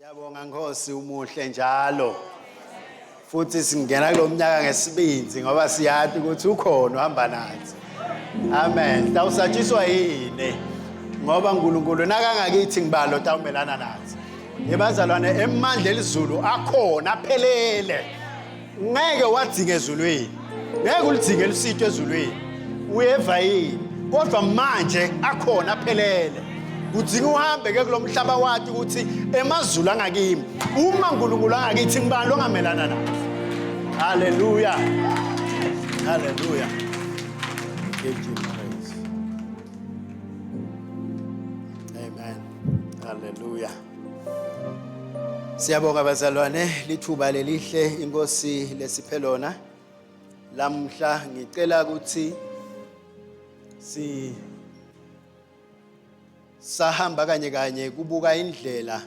Siyabonga Nkosi umuhle njalo. Futhi singena kulomnyaka ngesibindi ngoba siyati ukuthi ukhona uhamba nathi. Amen. Tawusatshiswa yini? Ngoba uNkulunkulu nakangakithi ngibalo tawumelana nathi. Yebazalwane emandla elizulu akhona aphelele. Ngeke wadzinga ezulwini. Ngeke ulidzinge lusito ezulwini. Uyeva yini? Kodwa manje akhona aphelele. Kudzinga uhambe ke kulomhlaba wathi ukuthi emazulu angakimi. Uma uNkulunkulu angakithi ngibani longamelana nathi? Hallelujah. Hallelujah. Give him praise. Amen. Hallelujah. Siyabonga bazalwane lithuba lelihle inkosi lesiphe lona. Lamhla ngicela ukuthi si sahamba kanye kanye kubuka indlela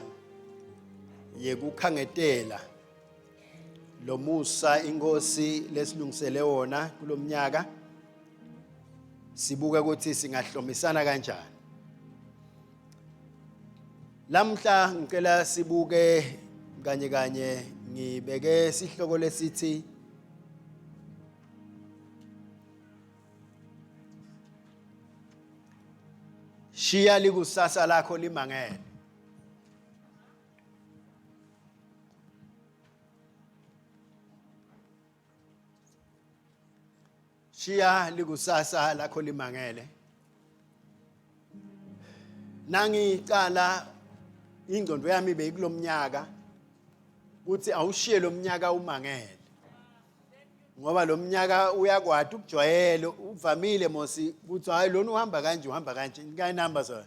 yekukhangetela lomusa inkosi lesilungisele wona kulomnyaka sibuke ukuthi singahlomisana kanjani Lamhla ngicela sibuke kanye kanye ngibeke sihloko lesithi Shiya likusasa lakho limangele. Shiya likusasa lakho limangele. Nangicala ingqondo yami beyikulomnyaka kuthi awushiye lomnyaka umangele. Ngoba lomnyaka uyakwati ukujwayele uvamile mosi kuthi hayi lona uhamba kanje uhamba kanje ngikayinamba so.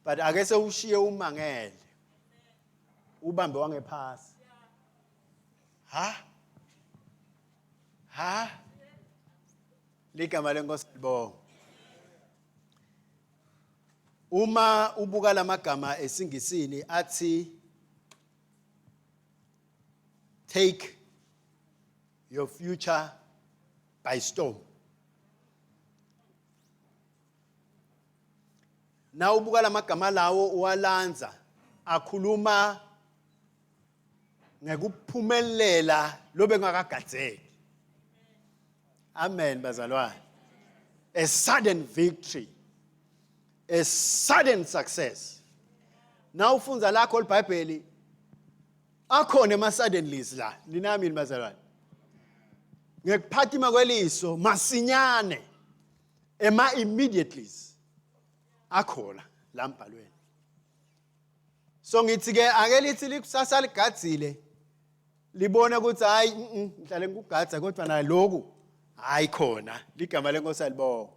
But ake sewushiye umangele. Ubambe wangephasi. Ha? Ha? Ligama lenkosi libonga. Uma ubuka lamagama esingisini athi take your future by storm. Na ubuka lamagama lawo uwalanza akhuluma ngekuphumelela lobengakagadzeki amen bazalwane a sudden victory a sudden success na ufunza lakho libhayibheli akhona ema suddenlies la ninami bazalwane ngekuphatima kweliso masinyane ema immediatelys akhona la mbhalweni so ngithi ke ake lithi likusasa ligadzile libone ukuthi hayi ngihlale ngikugadza kodwa naloku hayi khona ligama lenkosi alibonga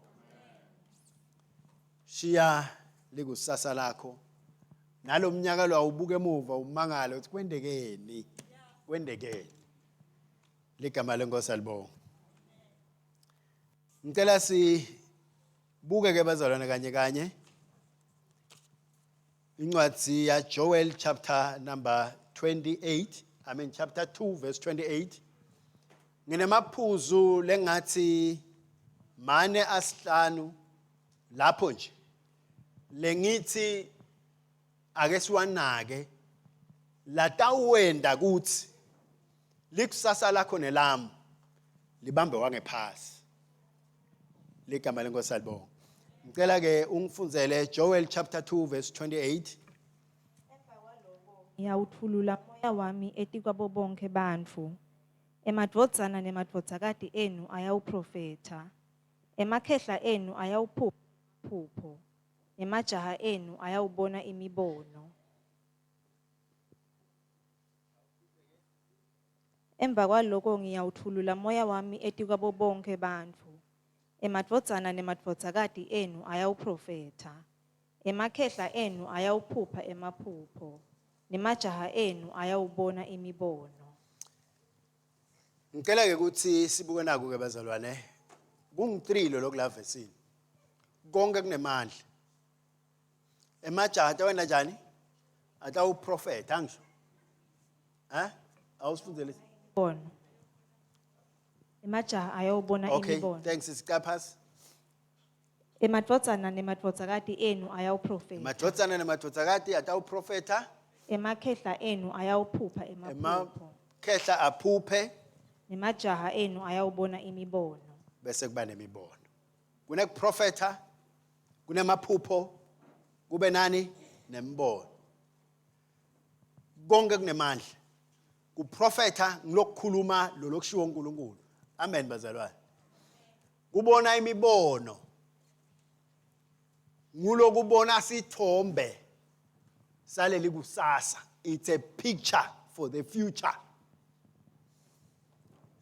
shiya likusasa lakho nalomnyaka lo awubuke emuva umangale ukuthi kwendekeni kwendekeni ligama lenkosi alibonga ngicela sibuke ke bazalwane kanye kanye Incwadi ya Joel chapter number 28, I mean chapter 2 verse 28. Nginemaphuzu lengathi mane asihlanu lapho nje. Lengithi ake siwanake latawenda kuthi likusasa lakho nelami libambe wangephasi. Ligama lenkosi alibonga. Ngicela ke ungifundzele Joel chapter 2 verse 28. Ngiyawutfulula moya wami etikwabo bonkhe bantfu. Emadvodzana nemadvodzakati enu ayawuphrofetha. Emakhehla enu ayawuphupha phupho. Nemajaha enu ayawubona imibono. Emva kwaloko ngiyawutfulula moya wami etikwabo bonkhe bantfu. Emadvodzana nemadvodzakati enu ayawuphrofetha. Emakhehla enu ayawuphupha emaphupho, nemajaha enu ayawubona imibono. Ngicela ke ukuthi sibuke naku ke bazalwane. Kungu-3 lo lokula vesini. Konke kunemandla. Emajaha atawenta njani? Atawuprofetha angisho. Eh? Awusifundzele. Bono. Emajaha ayawubona Okay, imibono. thanks Sikaphas. Emadvodzana nemadvodzakati enu ayawuphrofetha. Emadvodzana nemadvodzakati atawuprofetha. Emakhehla enu ayawuphupha emaphupho. Emakhehla aphuphe. Nemajaha enu ayawubona imibono. Bese kuba nemibono. Kunekuprofetha, kunemaphupho, kube nani nemibono. Konke kunemandla. Kuprofetha ngilokukhuluma lolokushiwo uNkulunkulu. Amen bazalwane. Kubona imibono ngulokubona sithombe saleli kusasa. It's a picture for the future.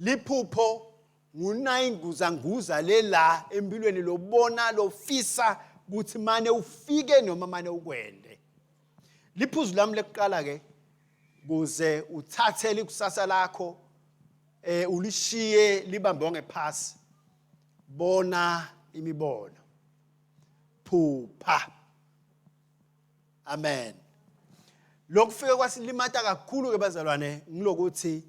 Liphupho ngunayinguzanguza lela empilweni lobona lofisa ukuthi mane ufike noma mane ukwende. Liphuzu lami lekuqala ke kuze uthathe likusasa lakho eh ulishiye libambe ngephasi, bona imibono, phupha. Amen. Lokufika kwasilimata kakhulu ke bazalwane ngilokuthi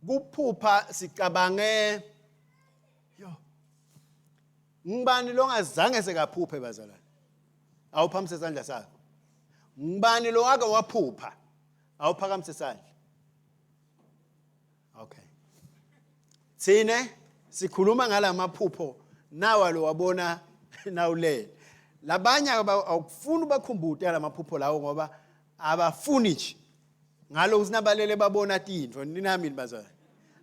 kuphupha sicabange yo ngibani longazange sekaphuphe bazalwane? Awuphamise isandla sakho. Ngibani lo wake waphupha? Awuphakamise isandla. Okay, thine sikhuluma ngalamaphupho nawa lo wabona nawulele. Labanye awukufuni ubakhumbute lamaphupho lawo ngoba abafuni nje ngalo usinabalele babona tintfo. Ninami bazalwane?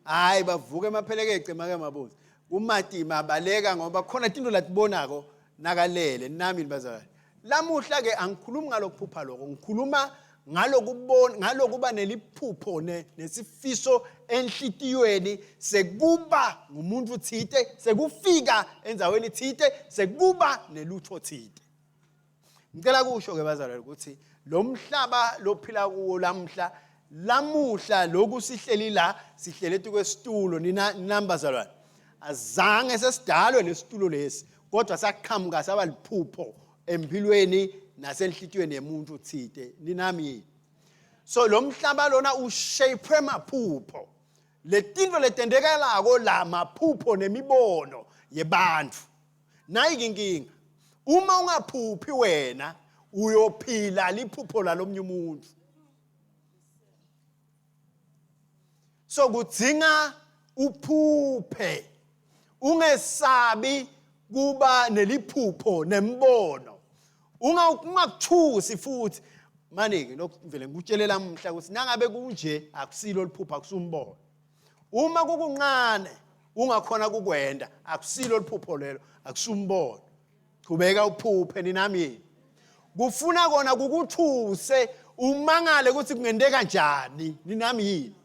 Hayi, bavuka emaphelekece make mabuzi kumatima baleka ngoba khona tintfo latibonako nakalele. Ninami bazalwane? Lamuhla ke angikhulumi ngalokuphupha lokho, ngikhuluma ngalokubona, ngalokuba neliphupho nesifiso enhlitiyweni sekuba ngumuntu thite, sekufika endzaweni thite, sekuba nelutho thite. Ngicela kusho ke bazalwane ukuthi lo mhlaba lophila kuwo lamhla lamuhla lokhu sihleli la, sihlele etukwesitulo nina nambazalwane, azange sesidalwe lesitulo lesi, kodwa saqhamuka saba liphupho empilweni nasenhlitiyweni yemuntu thite. Ninami yini? So lo mhlaba lona ushape maphupho. Letinto letendekalako la maphupho nemibono yebantfu. Nayi inkinga, uma ungaphuphi wena uyophila liphupho lalomnye umuntu. So kudzinga uphuphe, ungesabi kuba neliphupho nembono, ungakuthusi futhi. Manje-ke lokhu vele ngikutshelela lamhla ukuthi nangabe kunje akusilo liphupho, akusumbono. Uma kukuncane ungakhona kukwenda, akusilo liphupho lelo, akusumbono. Chubeka uphuphe. Ninami yini? Kufuna kona kukuthuse, umangale ukuthi kungenteka kanjani. Ninami yini?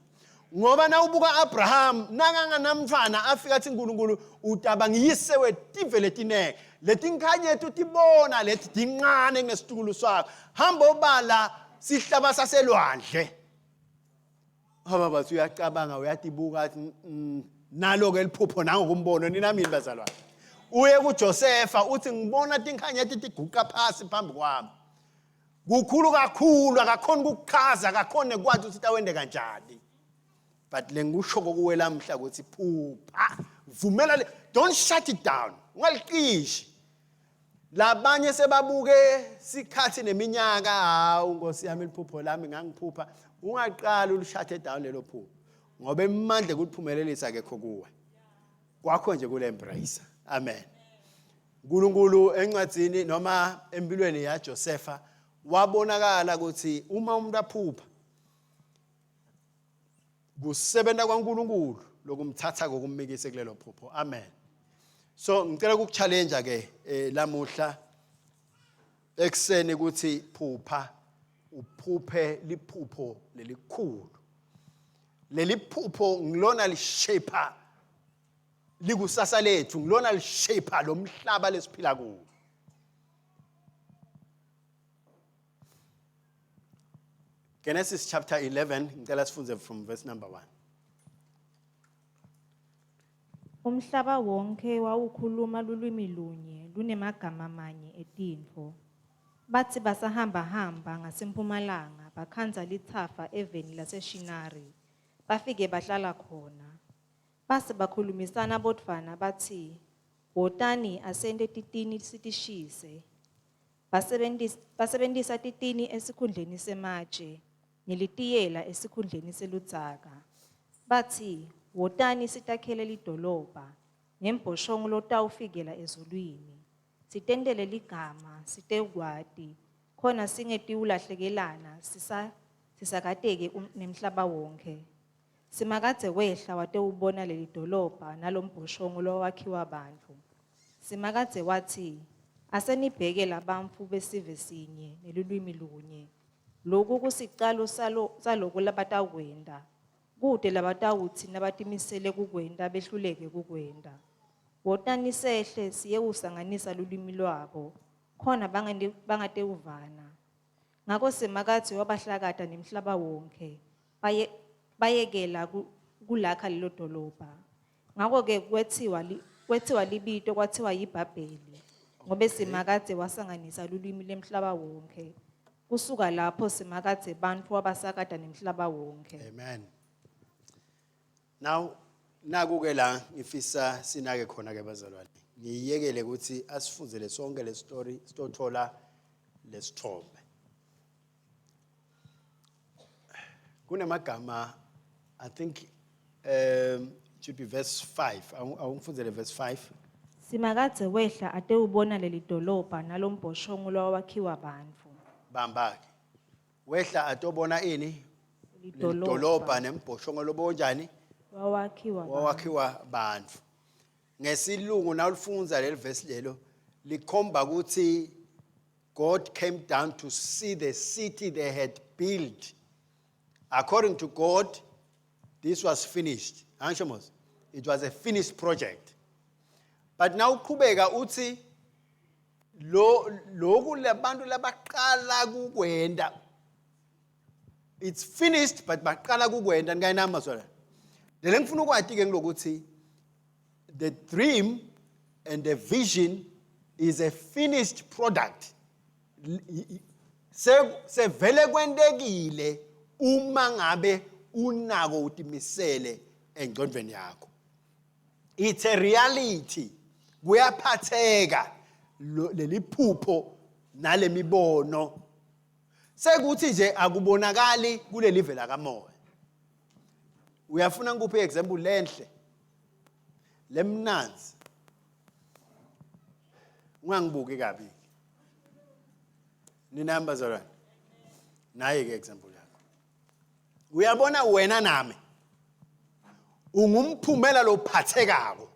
Ngoba nawubuka Abraham nakanganamntwana, afika athi uNkulunkulu utaba ngiyise wetive letineke, letinkhanyeti utibona leti tincane kunesitukulo sakho, hamba obala sihlaba saselwandle. Haba bathi uyacabanga, uyatibuka, athi nalo ke liphupho nangokumbono. Ninami yini bazalwane? Uye kuJosefa uthi ngibona tinkhanyeti tiguqa phasi phambi kwami. Kukhulu kakhulu, akakhoni ukukuchaza, akakhoni nekwazi ukuthi tawende kanjani. But lengikusho kokuwe lamhla ukuthi phupha, vumela le, don't shut it down, ungaliqishi. Labanye sebabuke sikhathi neminyaka, hawu nkosi yami liphupho lami ngangiphupha. Ungaqali ulishuthe down lelo phupho ngoba emandla kuliphumelelisa akekho kuwe, kwakho nje kule embrace. Amen. uNkulunkulu encwadzini noma empilweni yaJosefa wabonakala ukuthi uma umuntu aphupha, kusebenza kwaNkulunkulu lokumthatha kokummikise kulelo phupho. Amen. So ngicela ukukuchallenge ke lamuhla ekseni ukuthi phupha, uphuphe liphupho lelikhulu. Leli phupho ngilona lishape likusasa lethu, ngilona lishape lo mhlaba lesiphila kuwo. Genesis chapter 11, ngicela sifunze from verse number 1. Umhlaba wonke wawukhuluma lulwimi lunye lunemagama manye etintfo. Batsi basahambahamba ngasempumalanga bakhandza litsafa eveni laseShinari, bafike bahlala khona. Base bakhulumisana bodvwana batsi, "Wotani asente titini sitishise." Basebentisa titini esikhundleni sematje, nelitiyela esikhundleni seludzaka. Batsi, "Wotani sitakhele lidolobha, nembhoshongo lotawufikela ezulwini. Sitentele ligama, sitekwati, khona singetiwulahlekelana sisakateke nemhlaba wonkhe." Simakadze wehla watewubona lelidolobha nalombhoshongo lowakhiwa bantfu. Simakadze watsi, "Asenibheke labantfu besive sinye nelulwimi lunye. Loku kusicalo saloku labatawukwenta. Kute labatawutsi nabatimisele kukwenta behluleke kukwenta. Wotani sehle siyewusanganisa lulwimi lwabo, khona bangatewuvana." Ngako Simakadze wabahlakata nemhlaba wonkhe, bayekela kulakha lelo dolobha. Ngako-ke kwetsiwa libito kwatsiwa yiBhabheli, ngobe Simakadze wasanganisa lulwimi lwemhlaba wonkhe. Kusuka lapho Simakadze bantfu wabasakata nemhlaba wonkhe. Amen. Now naku ke la ngifisa sinake khona ke bazalwane. Ngiyekele ukuthi asifundzele sonke le story sitothola lesithombe. Kunemagama, I think should be verse 5. Awungifundzele verse 5. Simakadze wehla atewubona lelidolobha nalombhoshongo lowawakhiwa bantfu. Bamba ke. Wehla atobona ini? Lidolobha. Lidolobha nembhoshongo lobonjani? Wawakhiwa bantfu. Wawakhiwa bantfu. Ngesilungu nawulifundza leli verse lelo likhomba ukuthi God came down to see the city they had built. According to God, this was finished. Angisho mos? It was a finished project. But now uqhubeka uthi lo lokhu labantu labaqala kukwenda, it's finished, but baqala kukwenda nikayinamba sona. Lele ngifuna ukwati ke ngilokuthi the dream and the vision is a finished product. Sevele kwentekile uma ngabe unako utimisele engcondvweni yakho. It's a reality. Kuyaphatheka leli phupho nalemibono. Sekuthi nje akubonakali kuleli vela kamoya. Uyafuna ngikuphe example lenhle lemnanzi? Ungangibuki kabi nina bazalwane. Naye ke example yakho. Uyabona wena nami ungumphumela lophathekako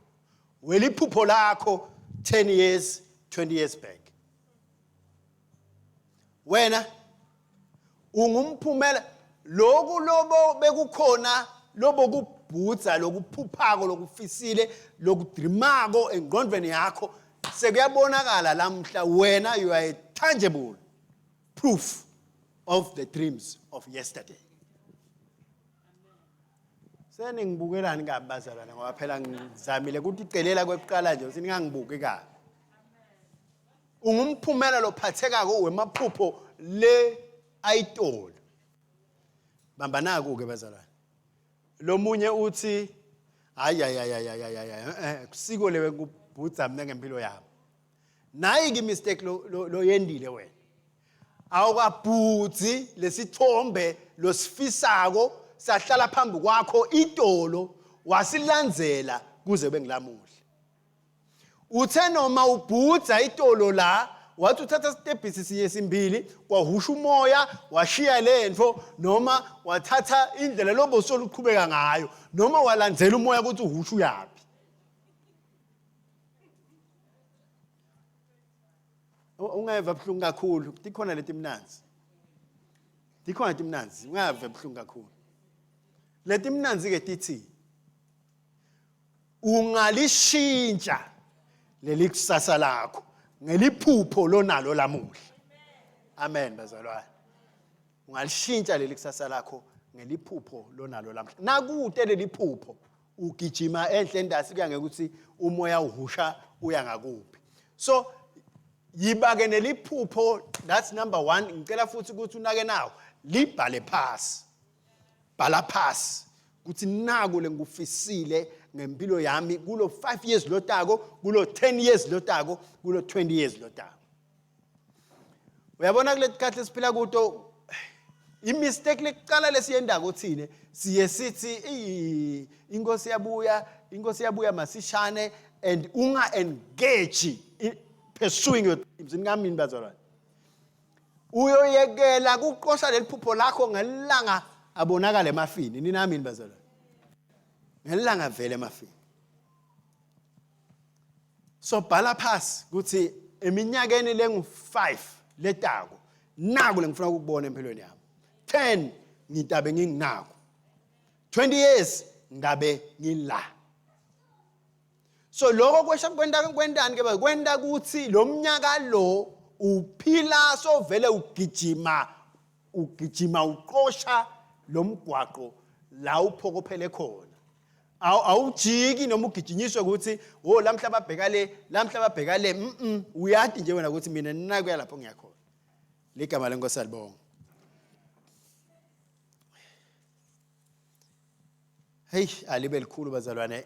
weliphupho lakho 10 years, 20 years back. Wena ungumphumela loku lobo bekukhona lobo kubhudza lokuphuphako lokufisile lokudrimako engqondweni yakho sekuyabonakala lamhla. Wena, you are a tangible proof of the dreams of yesterday. Seningibukelani kabi bazalwane, ngoba phela ngizamile ukuthi icelela kwekuqala nje ukuthi ningangibuki kabi. Ungumphumela lophathekako wemaphupho le ayitolo. Bamba naku ke bazalwane. Lomunye uthi, hayi hayi hayi hayi hayi hayi, kusiko lewe kubhudza mina ngempilo yami. Nayi ke mistake lo yendile wena. Awukabhudzi lesithombe losifisako sahlala phambi kwakho itolo, wasilandzela kuze bengilamuhle. Uthe noma ubhudza itolo la, wathi uthatha sitebhisi sinye simbili, kwahusha umoya washiya lentfo, noma wathatha indlela lobosola uqhubeka ngayo, noma walandzela umoya ukuthi uhusha uyaphi. Ungeva buhlungu kakhulu, tikhona letimnandzi, tikhona timnandzi. Ungava buhlungu kakhulu. Letimnandzi ke tithi ungalishintsha leli kusasa lakho ngeliphupho lonalo lamuhla. Amen bazalwane. Ungalishintsha leli kusasa lakho ngeliphupho lonalo lamuhla. Nakute leli phupho, ugijima enhle endasi, kuya ngekuthi umoya uhusha uya ngakuphi. So yiba ke neliphupho, that's number 1. Ngicela futhi ukuthi unake nawo, libhale phasi. Bhala phasi kuthi naku lengikufisile ngempilo yami kulo 5 years lotako, kulo 10 years lotako, kulo 20 years lotako. Uyabona kuleti esiphila kuto, imistake lekuqala lesiyendako thine, siye sithi inkosi yabuya, inkosi yabuya masishane, and unga engage in pursuing your dreams. Ningamini bazalwane, uyoyekela kuqosha leli phupho lakho ngelanga abonakala emafini. Ninamini bazalwane, ngelanga vele emafini. So bhala phasi ukuthi eminyakeni lengu-5 letako, naku lengifuna ukukubona empilweni yami. 10 ngitabe nginginako, 20 years ngabe ngila. So lokho kwesha kwenta kwentani ke? Kwenta ukuthi lo mnyaka lo uphila sovele ugijima, ugijima uqosha lo mgwaqo la uphokophele khona. Awujiki noma ugijinyiswe ukuthi oh, lamhla babheka le, lamhla babheka le. Uyati nje wena ukuthi mina nakuya lapho ngiyakhona. Ligama lenkosi alibonga. Hey, alibe likhulu bazalwane.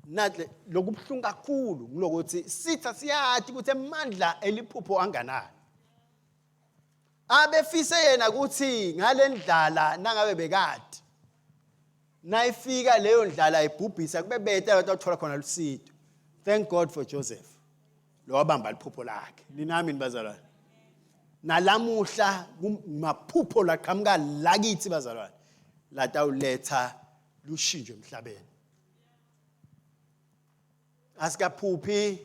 Nathi lokubuhlungu kakhulu ngilokuthi sitha siyathi ukuthi amandla eliphupho anganani. Abefise yena ukuthi ngalendlala, nangabe bekade nayifika leyo ndlala ibhubhisa, kube bete athola khona lusito. Thank God for Joseph lo wabamba liphupho lakhe. Ninami bazalwane, nalamuhla maphupho laqhamuka lakithi bazalwane latawuletha lushintsho emhlabeni. Asikaphuphi,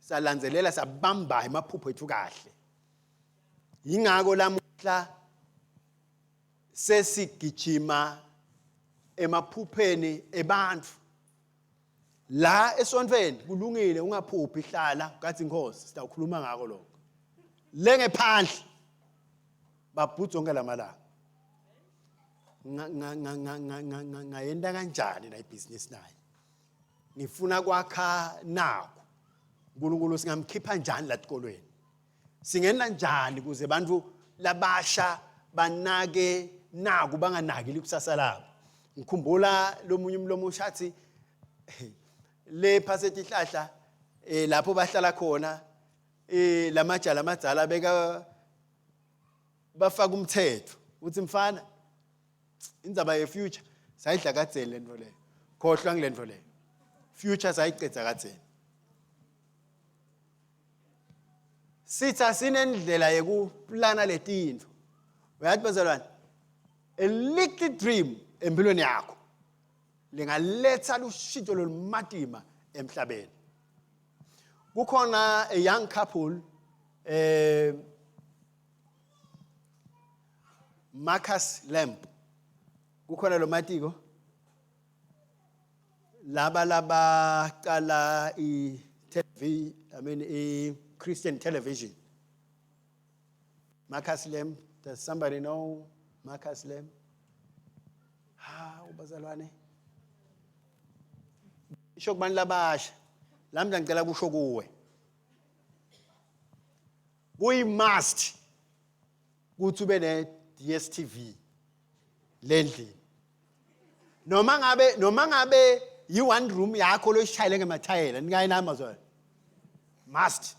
salandzelela, sabamba emaphupho ethu kahle. Yingako lamuhla sesigijima emaphupheni ebantfu la esontfweni. Kulungile, ungaphuphi, hlala kathi inkosi, sitawukhuluma ngako lokho. Lengephandle babhudza onke lamalanga. Ngayenta kanjani la ibhizinisi naye? Ngifuna kwakha nakho. uNkulunkulu singamkhipha njani la tikolweni? Singena njani kuze abantu labasha banake naku, banganaki likusasa labo? Ngikhumbula lomunye umlomo ushathi le phasetihlahla, lapho bahlala khona, lamajala amadzala beka bafaka umthetho uthi, "Mfana, indzaba ye-future sayidla kadzeni lento leyo, khohlwa ngilento leyo, future sayicedza kadzeni." Sithi asinendlela yekuplana letintfo. Uyathi bazalwane, a little dream empilweni yakho lingaletha lushintsho lolumatima emhlabeni. Kukhona a young couple, Marcus Lamb. Kukhona lo matiko laba labaqala i TV, I mean i Christian television. Marcus Lamb, does somebody know Marcus Lamb? Ha, ubazalwane, isho kubantu labasha lamhla, ngicela kusho kuwe, kuyi must ukuthi ube ne DStv lendlini, noma ngabe yi one room yakho loyishayele ngemathayela. Nikayi nami zona, must.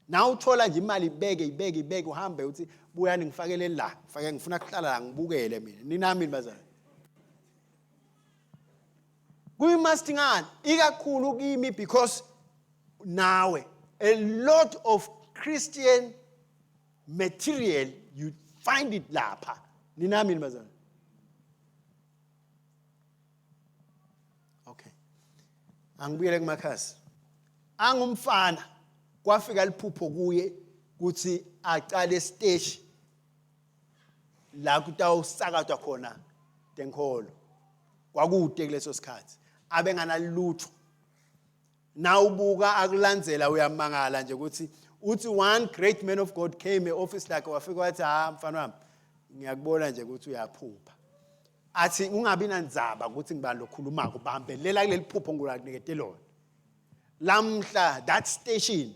Na uthola nje imali, ibeke, ibeke, ibeke, uhambe uthi, "Buyani ngifakele la, ngifake, ngifuna kuhlala la, ngibukele mina." Ninami bazalwane, kuyi-must. Ngani? Ikakhulu kimi, because nawe a lot of Christian material you find it lapha. Ninami bazalwane? Okay, angibuyele kumakhasi. Angumfana kwafika liphupho kuye kuthi aqale stage la kutawusakatwa khona tenkholo. Kwakude kuleso sikhathi, abenganalutho. Nawubuka akulandzela uyamangala nje ukuthi uthi one great man of God came e-office lakhe, wafika wathi, "Ha, mfana wami, ngiyakubona nje ukuthi uyaphupha." Athi, "Ungabi nandzaba ukuthi ngibani lokhulumako, bambelela kuleli phupho ngulakunikete lona." Lamhla that station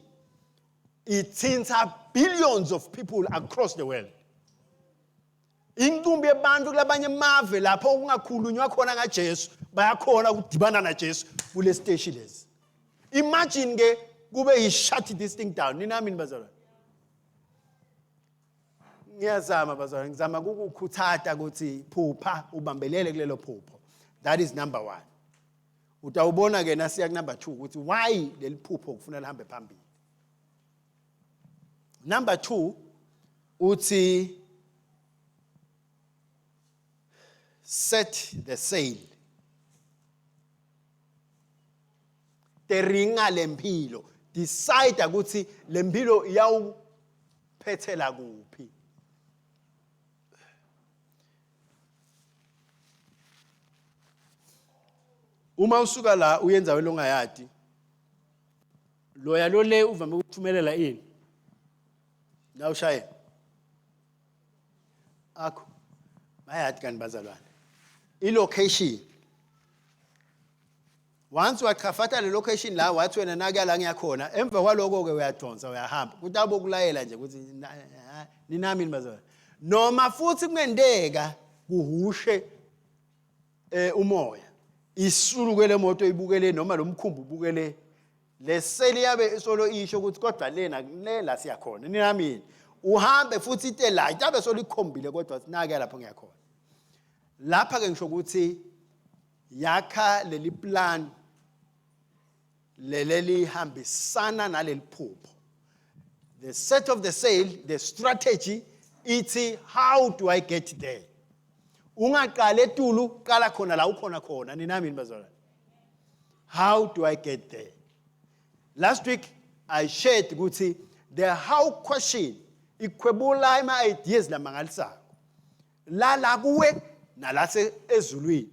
ithinta billions of people across the world. Inqumbi yabantu kulabanye amave lapho okungakhulunywa khona ngaJesu bayakhona ukudibana naJesu kule station lezi. Imagine ke kube he shut this thing down. Ninami bazalwane? Ngiyazama bazalwane, ngizama kukukhuthaza ukuthi phupha ubambelele kulelo phupho. That is number 1. Utawubona ke nasiya ku number 2 ukuthi why leli phupho kufuna lihambe phambili. Number 2 uthi set the sail. Teringa lempilo, decide ukuthi lempilo iyawuphethela kuphi. Uma usuka la uyenza wena ongayadi loya lo le uvame ukuthumelela ini la ushaye akho bayadi kanti bazalwane i-location once wachafata le location la wathi wena nakuya la ngiyakhona emva kwaloko-ke uyadonsa uyahamba kutawube kulayela nje ukuthi ninami bazalwane noma futhi kungenteka kuhushe eh umoya isuluke le moto ibukele noma lo mkhumbi ubukele le seli yabe isolo isho ukuthi kodwa lena le la siyakhona ninami uhambe futhi ite la itabe solo ikhombile kodwa sinake lapho ngiyakhona lapha ke ngisho ukuthi yakha leli plan lelelihambisana naleli phupho the set of the sail the strategy ithi how do i get there ungaqali etulu qala khona la ukhona khona ninami bazalwane how do i get there last week i shared ukuthi the how question ikhwebula ima ideas lamangalisako la kuwe nalase ezulwini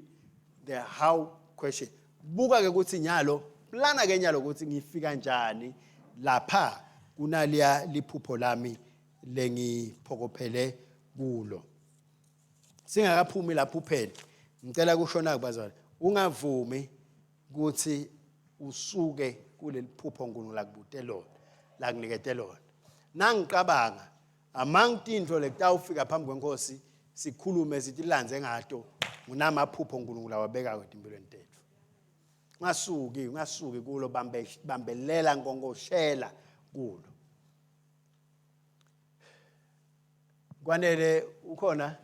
the how question buka ke ukuthi nyalo plana ke nyalo ukuthi ngifika njani lapha kunaliya liphupho lami lengiphokophele kulo singakaphumi lapho uphele ngicela kusho naku bazalwane ungavumi ukuthi usuke kuleli phupho uNkulunkulu akubute lona lakunikete lona nangiqabanga among tintfo lekutawufika phambi kwenkosi sikhulume sitilandze ngato ngunamaphupho uNkulunkulu awabekako etimpilweni tetfu ungasuki ungasuki kulo bambe bambelela nkonkoshela kulo kwanele ukhona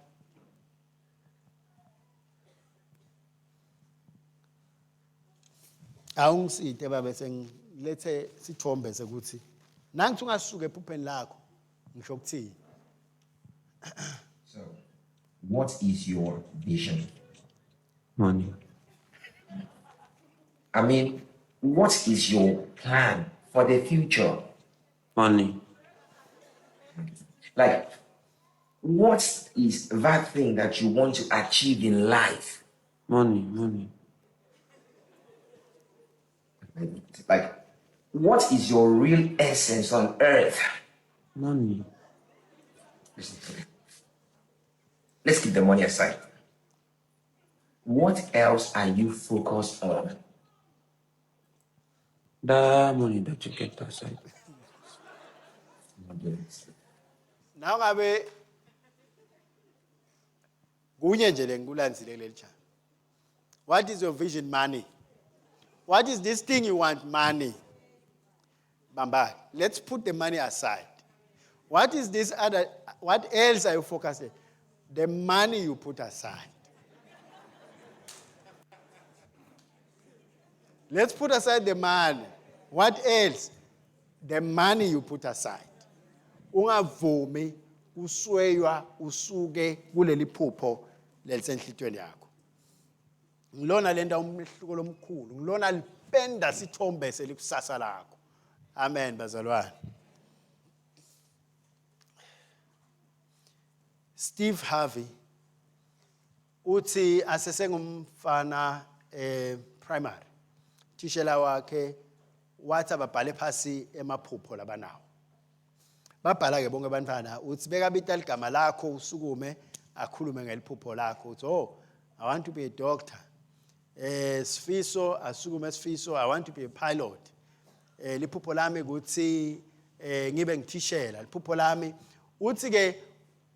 awungisite babe sengilethe sithombe sekuthi nangithi ungasuka ephupheni lakho ngisho ukuthini So, what is your vision? Money. I mean, what is your plan for the future? Money. Like, what is that thing that you want to achieve in life? Money. Money. Like, what is your real essence on earth? Money. Listen to me. Let's keep the money aside. What else are you focused on? That money that you get aside. Nangabe kunye nje lengikulandzile kuleli jama. What is your vision money? What is this thing you want money? Bamba, let's put the money aside. What is this other what else are you focusing? The money you put aside. Let's put aside the money. What else? The money you put aside. Ungavumi kusweywa usuke kuleli phupho lelisenhlitweni yakho. Ngilona lento umehluko lomkhulu, ngilona lipenda sithombe selikusasa lakho. Amen bazalwane. Steve Harvey uthi asesengumfana eh primary thishela wakhe wathi ababhale phasi emaphupho labanawo babhala ke bonke abantwana uthi bekabita ligama lakho usukume akhulume ngeliphupho lakho uthi oh i want to be a doctor eh sifiso asukume sifiso i want to be a pilot eh liphupho lami ukuthi eh ngibe ngithishela liphupho lami uthi ke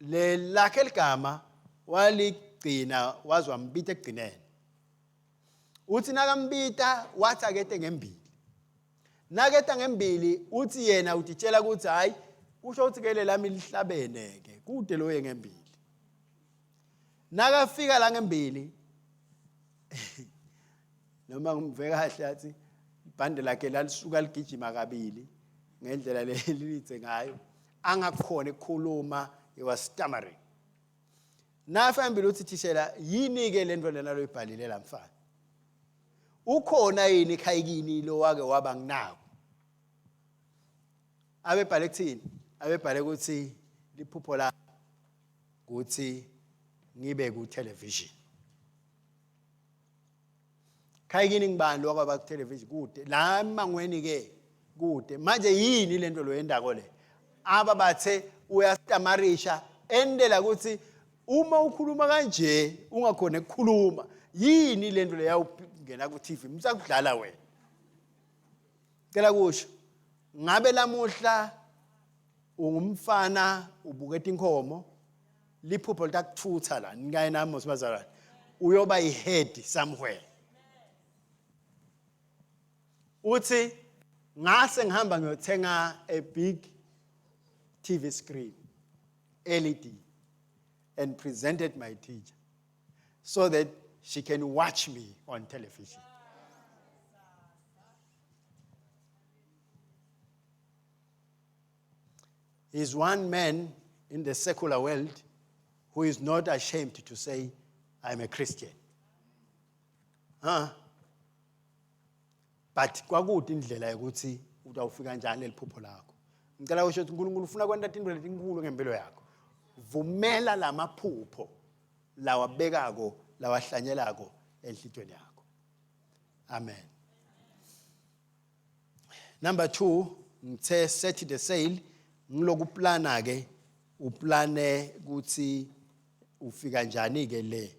le lakhe ligama waligcina waze wambita ekugcineni uthi nakambita wathi akete ngembili naketa ngembili uthi yena utitshela ukuthi hayi kusho ukuthi ke lelami lihlabene ke Kude loye ngembili. Nakafika la ngembili noma ngimve kahle athi ibhande lakhe lalisuka ligijima kabili ngendlela lelitse ngayo angakhona ukukhuluma he was stammering nafambile uthi thishela yini ke lento lena loyibhalile la mfana ukhona yini ekhayikini lo wake waba nginako abebhale kuthini abebhale ukuthi liphupho la ukuthi ngibe ku television Khayikini ngibani lo kwaba ku television kude la emangweni ke kude manje yini lento lo yendako le aba bathe uyastamarisha endela ukuthi uma ukhuluma kanje ungakhona ukukhuluma yini lento le yawungena ku TV msakudlala wena cela kusho ngabe lamuhla ungumfana ubuketa inkomo liphupho litakuthutha la nikaye nami mosibazalwane uyoba yi-head somewhere uthi ngase ngihamba ngiyothenga a big TV screen LED and presented my teacher so that she can watch me on television. He's one man in the secular world who is not ashamed to say, I'm a Christian. Huh? But kwakude indlela yokuthi utawufika kanjani leli phupho lakho. Ngicela usho ukuthi uNkulunkulu ufuna kwenta tintfo letinkulu ngempilo yakho. Vumela lamaphupho lawabekako lawahlanyelako enhlitweni yakho. Amen. Number 2 ngithe set the sail ngilokuplana ke uplane ukuthi ufika njani ke le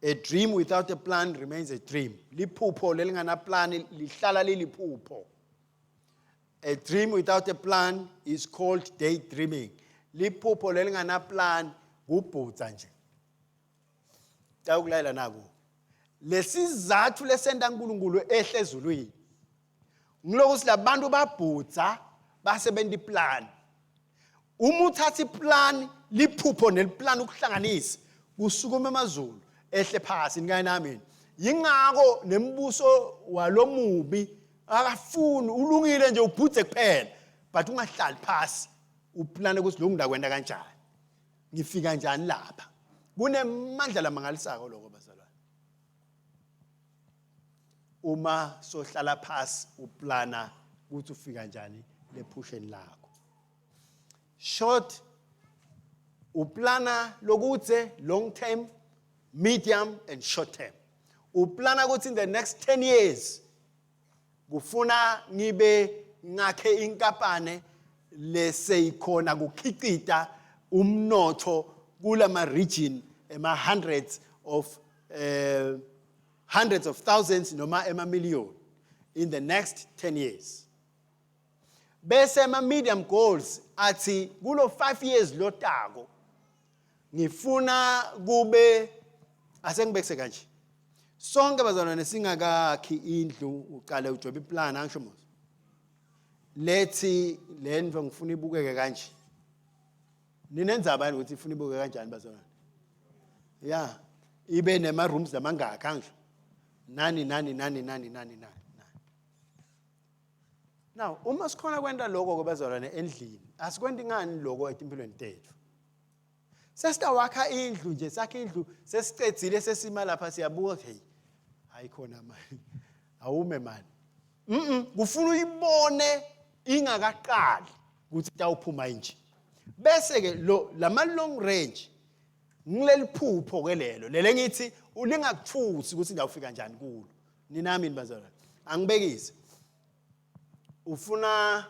A dream without a plan remains a dream. Liphupho lelingana plan lihlala liliphupho. A dream without a plan is called daydreaming. Liphupho lelingana plan kubhutsa nje. Tawukulayela naku. Lesizathu lesenta uNkulunkulu ehle ezulwini. Ngilokuthi labantu babhutsa basebenta iplan. Uma uthatha iplan liphupho neliplan ukuhlanganisa kusukuma amazulu ehle phasi nikaye nami. Yingakho nembuso walomubi akafuni ulungile nje ubhudze kuphela but ungahlali phasi uplane ukuthi lokhu ndakwenda kanjani. Ngifika njani lapha? Kunemandla lamangalisako lokho bazalwane. Uma sohlala phasi uplana ukuthi ufika njani lephusheni lakho. Short uplana lokudze long term, medium and short term. Uplana ukuthi in the next 10 years kufuna ngibe ngakhe inkampane leseyikhona kukhicita umnotho kulama region ema hundreds of eh, hundreds of thousands noma ema million in the next 10 years bese ema medium goals athi kulo 5 years lotako ngifuna kube asengibekise kanje sonke bazalwane singakakhi indlu uqale ujobe iplan angisho mos lethi lendlu ngifuna ibukeke kanje ninenzaba yini ukuthi ifuna ibukeke kanjani bazalwane ya ibe nema rooms lamangakhi angisho nani nani nani nani nani nani Now, uma sikhona kwenta lokho ke bazalwane endlini, asikwenti ngani lokho etimpilweni tethu? Sesitawakha indlu nje, sakhe indlu, sesicedzile sesima lapha siyabuka hey, hayi khona mani. Awume mani. Mhm, kufuna uyibone ingakaqali ukuthi itawuphuma inje. Bese ke lo lama long range ngileliphupho ke lelo lele ngithi ulingakuthusi ukuthi ngawufika njani kulo. Ninami bazalwane. Angibekise. Ufuna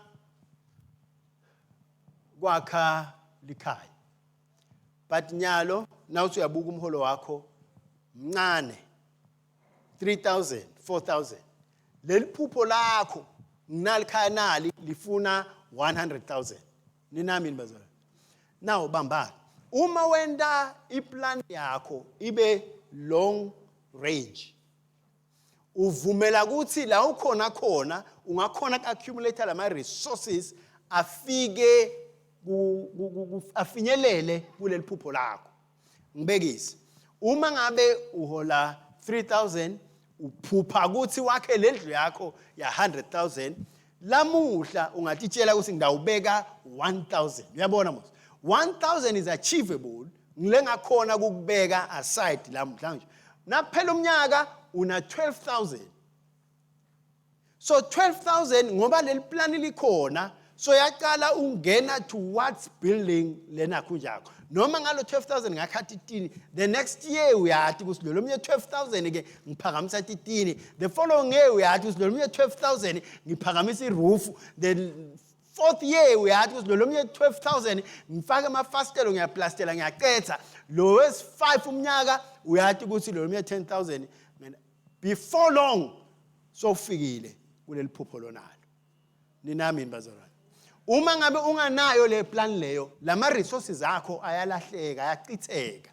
kwakha likhaya. But nyalo nawuthi uyabuka umholo wakho mncane 3000 4000 leli phupho lakho nginalikhaya nali lifuna 100000 ninami bazalwane now bamba uma wenta iplan yakho ibe long range uvumela ukuthi la ukhona khona ungakhona ku-accumulate lama resources afike afinyelele kuleli phupho lakho. Ngibekise, uma ngabe uhola 3000, uphupha ukuthi wakhe lendlu yakho ya 100,000 lamuhla, ungatitshela ukuthi ngidawubeka 1000. Uyabona mos, 1000 is achievable, ngile ngakhona ukukubeka aside lamuhla nje. Nakuphela umnyaka una 12,000. So 12,000, ngoba leli plan likhona, so yaqala ungena towards building lena khunjakho. Noma ngalo 12,000 ngakhathi titini, the next year uyathi ukuthi lo lomnye 12,000 ke ngiphakamisa titini, the following year uyathi ukuthi lo lomnye 12,000 ngiphakamisa iroof, the fourth year uyathi ukuthi lo lomnye 12,000 ngifake amafasitelo, ngiyaplastela, ngiyacetha. Lo wesi-5 umnyaka uyathi ukuthi lo lomnye 10,000. Before long sofikile kuleli phupho lonalo. Ninami yini, bazalwane? Uma ngabe unganayo le plan leyo, lama resources akho ayalahleka, ayachitheka.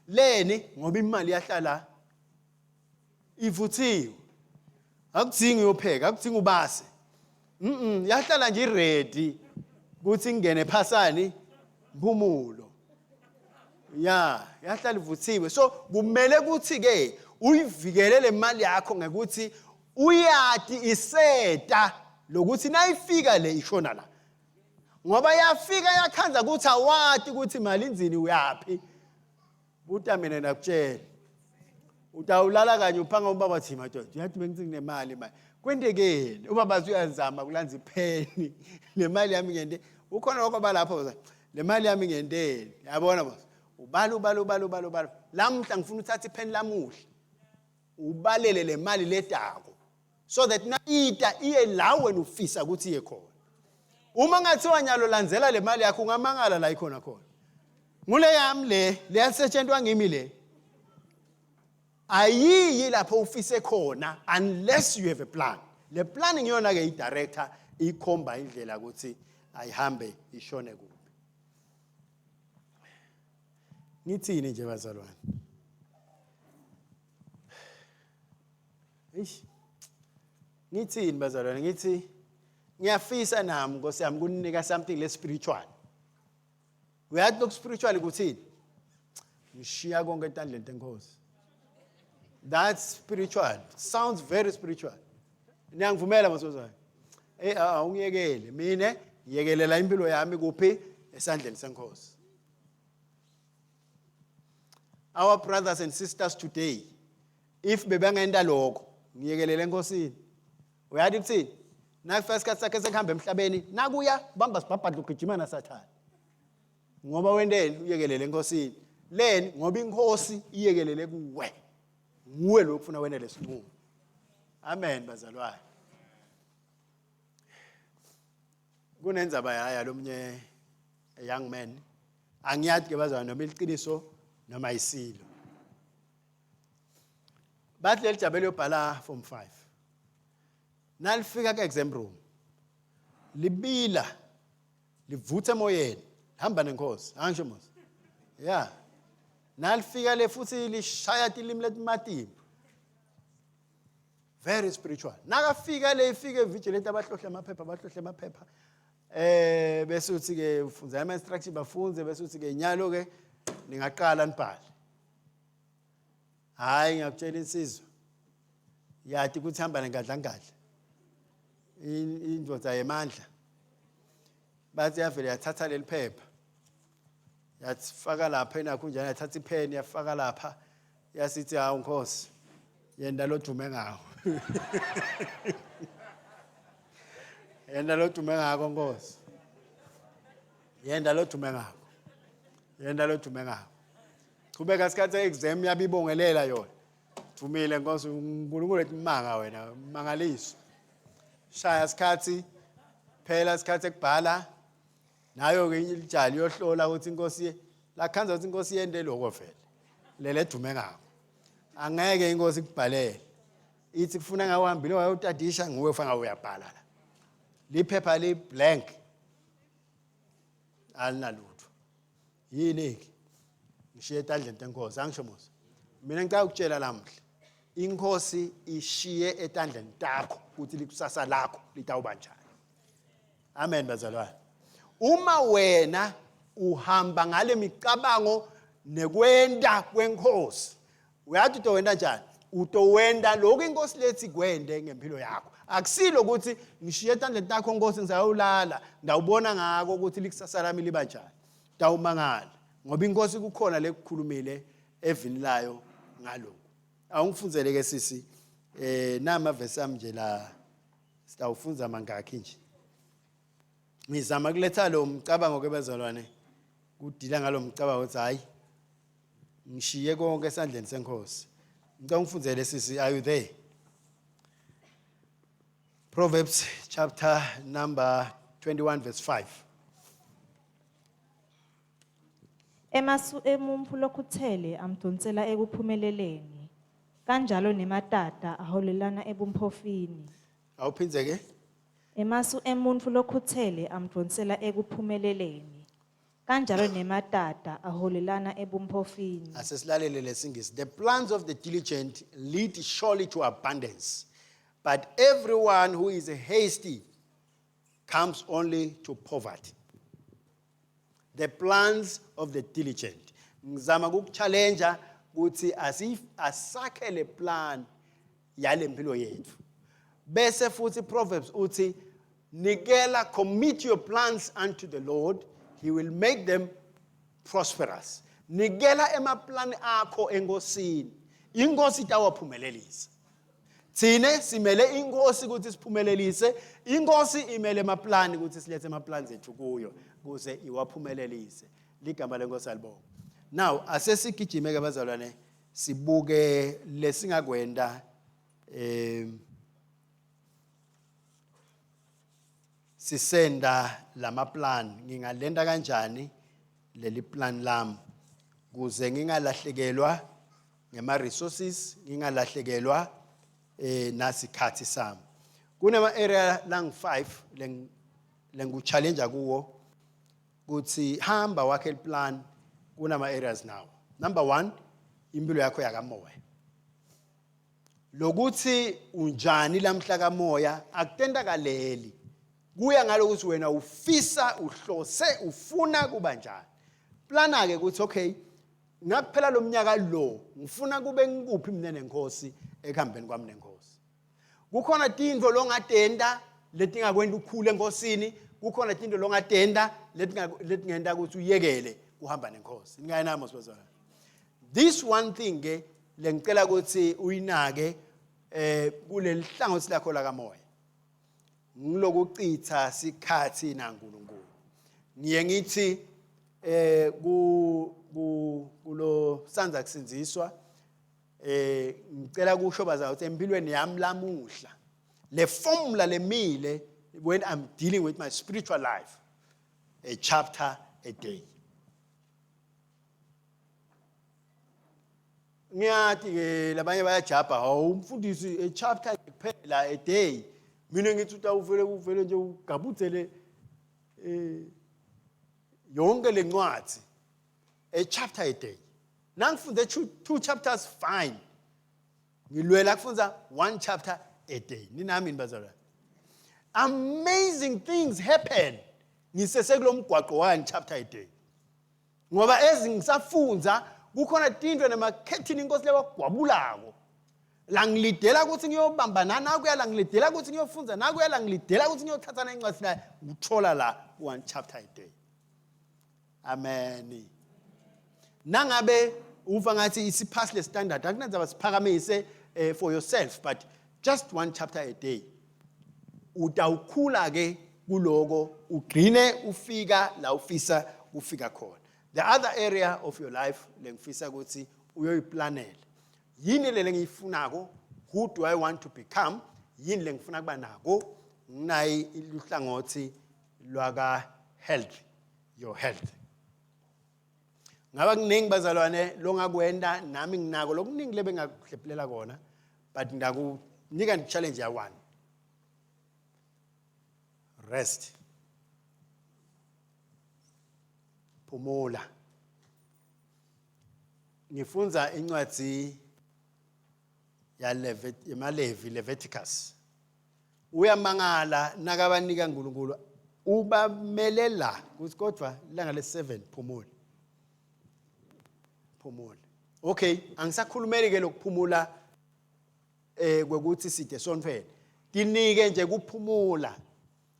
Leni? Ngoba imali yahlala ivuthiwe, akudzingi uyopheka, akudzingi ubase, yahlala nje iready ukuthi ingene phasani mphumulo, ya yahlala ivuthiwe. So kumele ukuthi ke uyivikele le mali yakho ngekuthi uyati iseta lokuthi nayifika le ishona la, ngoba yafika yakhanza ukuthi awati ukuthi imali inzini uyaphi. Buta mina, nakutshela, utawulala kanye uphanga ubaba thi, "Madoda, uyathi bengithi nginemali manje, kwentekeni?" Ubaba athi uyazama kulanza ipheni, "Le mali yami ngente ukhona lokho balapho, le mali yami ngenteni?" Yabona boss, ubala, ubala, ubala, ubala, ubala. Lamuhla ngifuna uthathe ipheni lamuhla, ubalele le mali ledako, so that nayita iye la wena ufisa ukuthi iye khona. Uma ngathiwa nyalo landzela le mali yakho, ungamangala la ikhona khona. Ngule yami le, leyasetshentwa ngimi le, ayiyi lapho ufise khona unless you have a plan. Le plan ngiyona ke i-director, ikhomba indlela ukuthi ayihambe ishone kuphi. Ngithini nje, bazalwane? Eish, ngithini, bazalwane? Ngithi ngiyafisa nami, Nkosi yami, kunika something le spiritual. Uyathi lokhu spiritual kuthini? Ngishiya konke etandleni tenkosi. That's spiritual, sounds very spiritual. Niyangivumela, masozwane? Awungiyekele mina, ngiyekelela impilo yami kuphi? Esandleni senkosi. Our brothers and sisters today, if bebangenta lokho, ngiyekelele enkosini, uyathi kuthini? Nakufika isikhathi sakhe sekuhamba emhlabeni, nakuya bamba sibhabhadla, ugijima nasathane, ngoba wenteni? Uyekelele enkosini. Leni? Ngoba inkosi iyekelele kuwe, nguwe lo kufuna wena lesinqumo. Amen, bazalwane. Kunenzaba yaya lomnye a young man, angiyathi ke bazalwane noma iliciniso noma isilo. Bathi leli jabe liyobhala form 5, nalifika ku-exam room libila, livutha emoyeni, hamba nenkosi, angisho mos ya. Nalifika le futhi lishaya tilimi letimatima, very spiritual. Nakafika le, ifike vigilante, abahlohle amaphepha, abahlohle amaphepha, bese uthi ke ufunza ama instruction, bafunze, bese uthi ke nyalo ke ningaqala nibhale. Hayi, ngiyakutshela, insizwa yathi ukuthi hamba nengadlangadla, indoda yemandla. Bathi yavele yathatha leli phepha, yathifaka lapha enakho njani, yathatha ipheni, yafaka lapha, yasithi, "Hawu Nkosi, yenda lodume ngawo, yenda lodume ngako, Nkosi, yenda lodume ngako, yenda lodume ngako." Chubeka isikhathi se-exam, yabibongelela yona, "Thumile Nkosi uNkulunkulu, ethi manga wena mangaliso." Shaya isikhathi, phela isikhathi ekubhala nayo-ke ijali iyohlola ukuthi inkosi lakhanza ukuthi inkosi yente lokho vele lele edume ngako. Angeke inkosi ikubhalele ithi kufuna ngawe uhambile wayotadisha, nguwe kufanele uyabhala la, liphepha li-blank, alinalutho. Yini-ke? Ngishiye etandleni tenkosi. Angisho mos, mina ngicela ukutshela lamuhla, inkosi ishiye etandleni takho ukuthi likusasa lakho litawuba njani. Amen, bazalwane. Uma wena uhamba ngale micabango nekwenta kwenkosi, uyathi utowenta njani? Utowenta lokhu inkosi lethi kwende ngempilo yakho. Akusilo ukuthi ngishiye etandleni takho nkosi ngisayolala, ndawubona ngako ukuthi likusasa lami liba njani. Tawumangala ngoba inkosi kukhona lekukhulumile evini layo ngalokhu. Awungifundzele ke sisi eh nama verse ami nje la sitawufundza mangakhi nje. Ngizama kuletha lo mcabango ke bazalwane kudila ngalo mcabango ukuthi hayi ngishiye konke esandleni senkosi. Ngicela ungifundzele sisi, are you there? Proverbs chapter number 21 verse 5. Emasu emuntfu lokhutsele amdvonsela ekuphumeleleni, kanjalo nematata aholelana ebumphofini. Awuphindze ke? Emasu emuntfu lokhutsele amdvonsela ekuphumeleleni, kanjalo nematata aholelana ebumphofini. Asesilalele lesingisi. The plans of the diligent lead surely to abundance, but everyone who is hasty comes only to poverty. The plans of the diligent. Ngizama ukukuchallenge ukuthi asakhe le plan yalempilo yethu. Bese futhi Proverbs uthi nikela, commit your plans unto the Lord, he will make them prosperous. Nikela emaplan akho enkosini, inkosi itawaphumelelisa. Thine simele inkosi ukuthi siphumelelise, inkosi imele emaplani ukuthi silethe emaplans ethu kuyo ukuze iwaphumelelise. Ligama lenkosi alibonga. Now asesigijime ke bazalwane sibuke lesingakwenda sisenda lama plan, ngingalenda kanjani leli plan lami kuze ngingalahlekelwa ngema resources, ngingalahlekelwa nasikhathi sami. Kunema area lang 5 lengu challenge kuwo kuthi hamba wakhe plan kunama areas now. Number 1, impilo yakho yakamoya. Lokuthi unjani lamhla kamoya akutentakaleli, kuya ngalokuthi wena ufisa, uhlose, ufuna kuba njani. Plana ke ukuthi okay, ngakuphela lo mnyaka lo ngifuna kube ngikuphi mina nenkosi ekuhambeni kwami nenkosi. Kukhona tintfo longatenta letingakwenta ukhule enkosini, kukhona tintfo longatenta letingenta ukuthi uyekele kuhamba nenkosi. Ningayenami sibazalwane. This one thing ke lengicela ukuthi uyinake kuleli hlangothi lakho lakamoya, ngilokuchitha sikhathi naNkulunkulu. Ngiye ngithi ku kulo sanza kusindziswa, ngicela kusho bazalwane ukuthi empilweni yami lamuhla le formula lemile when I'm dealing with my spiritual life, a chapter a day. Ngiyathi ke labanye bayajabha, hawu umfundisi a chapter kuphela a day. Mina ngithi utawuvele uvele nje ugabudzele yonke lencwadi, a chapter a day. Nangifunde two chapters, fine. Ngilwela kufunza 1 chapter a day. Ninami bazalwane? Amazing things happen ngisesekulomgwaqo 1 chapter a day. Ngoba ezingisafunza kukhona tintfo nemakhethini inkosi lewagwabulako. La ngilidela ukuthi ngiyobamba nakuya, la ngilidela ukuthi ngiyofunza nakuya, la ngilidela ukuthi ngiyothatha nencwadi la, nguthola la 1 chapter a day. Amen. Nangabe uva ngathi isiphasi le standard, akunandzaba siphakamise for yourself, but just 1 chapter a day. Utawukhula ke kuloko ugcine ufika la ufisa kufika khona. The other area of your life lengifisa ukuthi uyoyiplanela. Yini le lengiyifunako? Who do I want to become? Yini lengifuna kuba nako? Nginayi iluhlangothi lwaka health, your health. Ngaba kuningi bazalwane longakwenda, nami nginako lokuningi lebe ngakuhlephulela kona, but ngakunika challenge ya 1. Rest. Phumula. Ngifunza incwadi ya Yemalevi, Leviticus. Uyamangala nakabanika uNkulunkulu Ubamelela ukuthi kodwa ilanga le-7 phumula, phumula. Okay, angisakhulumeli ke lokuphumula kwekuthi side sontfweni. Tinike nje kuphumula.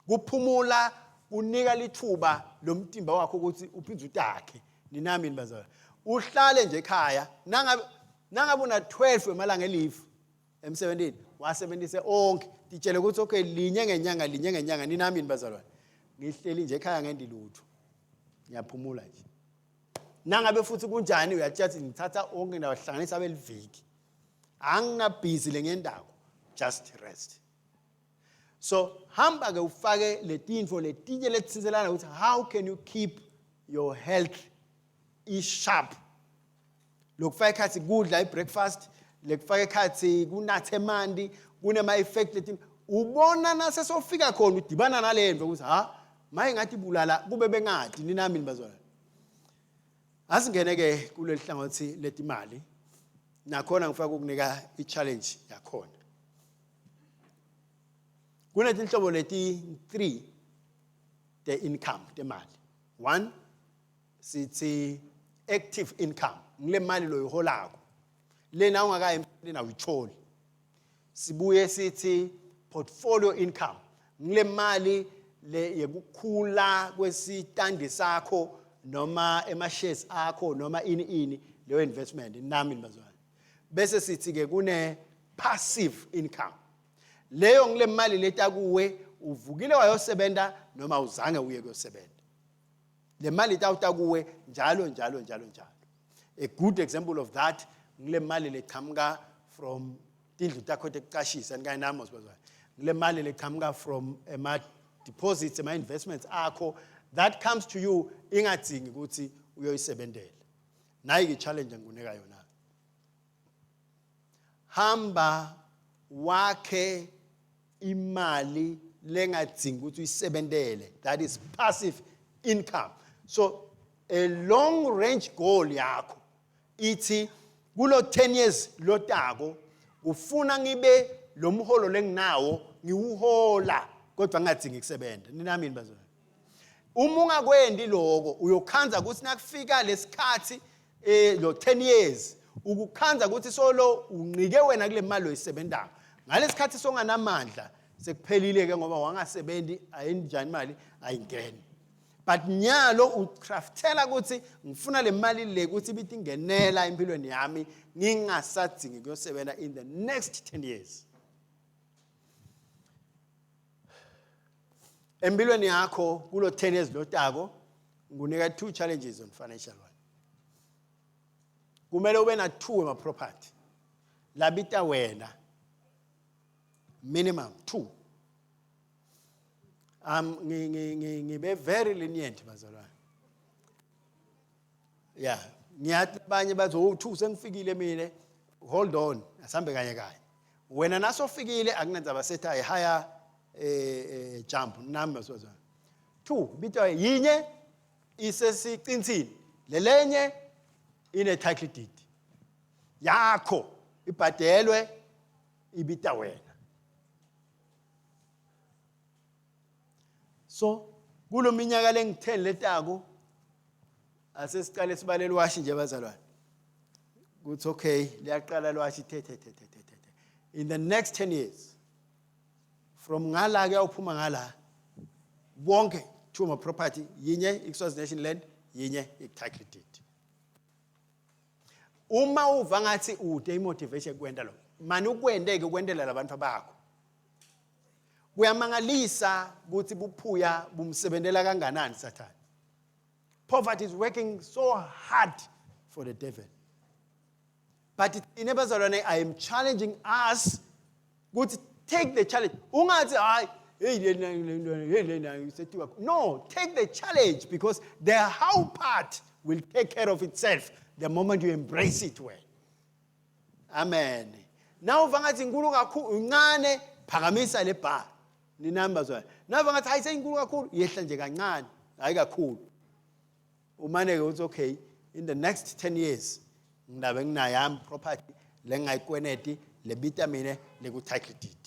Kuphumula kunika lithuba lomtimba wakho ukuthi uphinde utakhe. Ninami bazalwane? Uhlale nje ekhaya, nangabe una 12 emalanga elifu emsebenzini, wasebenzise onke. Titshele ukuthi okay, linye ngenyanga, linye ngenyanga. Ninami bazalwane? Ngihleli nje ekhaya ngendi lutho, ngiyaphumula nje. Nangabe futhi kunjani, uyatshela ngithatha onke ndawahlanganisa abeliviki, anginabhizi lengendako, just rest. So hamba ke ufake letinfo letinye letitsinzelana ukuthi how can you keep your health i-sharp. Lokufaka ekhatsi kudla i-breakfast, lekufaka ekhatsi kunatha emanti, kunema-effect leti ubona nasesofika khona udibana nalento ukuthi ha maye ngathi bulala kube bengadi. Ninami nibazwana? Asingene ke kuleli hlangothi letimali, nakhona ngifaka ukunika i-challenge yakhona. Kunetinhlobo leti 3 te income, temali. One, sithi active income, ngile mali loyiholako lena ungakayi emsebenzini awuyitholi. Sibuye sithi portfolio income, ngile mali le yekukhula kwesitandi sakho noma ema-shares akho noma ini ini, leyo investment. Nami bazalwane, bese sithi ke kune passive income, leyo ngile mali leta kuwe uvukile wayosebenza noma uzange uye kuyosebenza. Le mali itawuta kuwe njalo njalo njalo njalo. A good example of that ngile mali leqhamuka from tindlu takho tekucashisa. Nikanye nami bazalwane? Ngile mali leqhamuka from ema deposits, ema investments akho that comes to you ingadzingi ukuthi uyoyisebentela. Nayi ke challenge engikunika yona: hamba wakhe imali lengadzingi ukuthi uyisebentele, that is passive income. So a long range goal yakho ithi kulo 10 years lotako ufuna ngibe lo mholo lenginawo ngiwuhola kodwa ngingadzingi kusebenza. Ninami bazalwane? Uma ungakwendi lokho, uyokhanza ukuthi nakufika lesikhathi lo 10 years, ukukhanza ukuthi solo unqike wena kule mali oyisebenzayo. Ngalesikhathi songanamandla, sekuphelile ke ngoba wangasebenzi, ayinjani imali ayingeni. But nyalo ucraftela ukuthi ngifuna le mali le ukuthi ibithi ingenela empilweni yami ngingasadzingi kuyosebenza in the next 10 years. Empilweni yakho kulo 10 years lotako, ngunika two challenges on financial one. Kumele ube na two ema property labita wena, minimum two. Ngibe very lenient bazalwane. Yeah, ngiyathi abanye bathi, "Oh, two sengifikile mina." Hold on, asambe kanye kanye. Wena nasofikile akunandzaba, sethi a higher jump number sozana. Two bitwa yinye isesiqinsini, lelenye ine title deed yakho, ibhadelwe, ibita wena. So kulo minyaka lengi-10 letako, asesiqale sibalele washi nje bazalwane kuthi okay, liyaqala lwashi the the the the the the in the next 10 years from ngala kuyawuphuma ngala bonke two ma property, yinye iSwazi Nation Land, yinye i-title deed. Uma uva ngathi ude imotivation kwenta lo mani, ukwente-ke ukwentela labantu bakho. Kuyamangalisa ukuthi buphuya bumsebentela kanganani Sathane. Poverty is working so hard for the devil. But thina bazalwane, I am challenging us ukuthi take the challenge. Ungathi, "Hayi, hey lena, hey lena sethiwa." No, take the challenge, because the how part will take care of itself the moment you embrace it well. Amen. Nawuva ngathi inkulu kakhulu, incane, phakamisa le bar. Ninami bazalwane? Nawuva ngathi hayi, seyinkulu kakhulu, yehla nje kancane, hayi kakhulu. Umane ke uthi, "Okay, in the next 10 years ngidabe nginayami property lengayikweneti lebita mine leku title deed."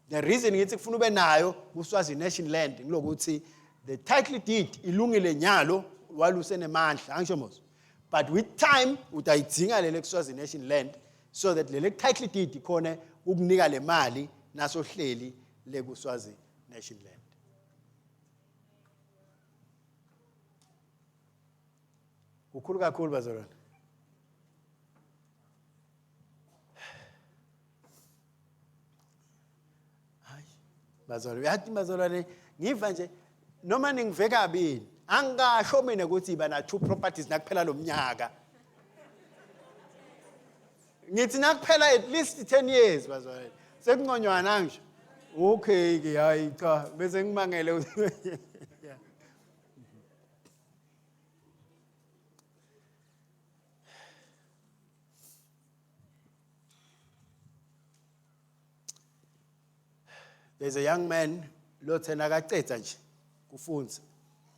The reason ngithi kufuna ube nayo kuSwazi Nation Land ngilokuthi The title deed ilungile nyalo walusenemandla, angisho mos. But with time utayidzinga lele Swazi Nation Land so that lele title deed ikhone ukunika le mali nasohleli leku Swazi Nation Land. Kukhulu kakhulu bazalwane. Hayi bazalwane, uyathi bazalwane ngiva nje noma ningive kabini angisho mina ukuthi iba na two properties nakuphela lo mnyaka. Ngithi nakuphela at least 10 years bazalwane. Sekunconywana angisho. Okay ke hayi cha bese ngimangele. Yeah. There's a young man lothe nakacedza nje kufundza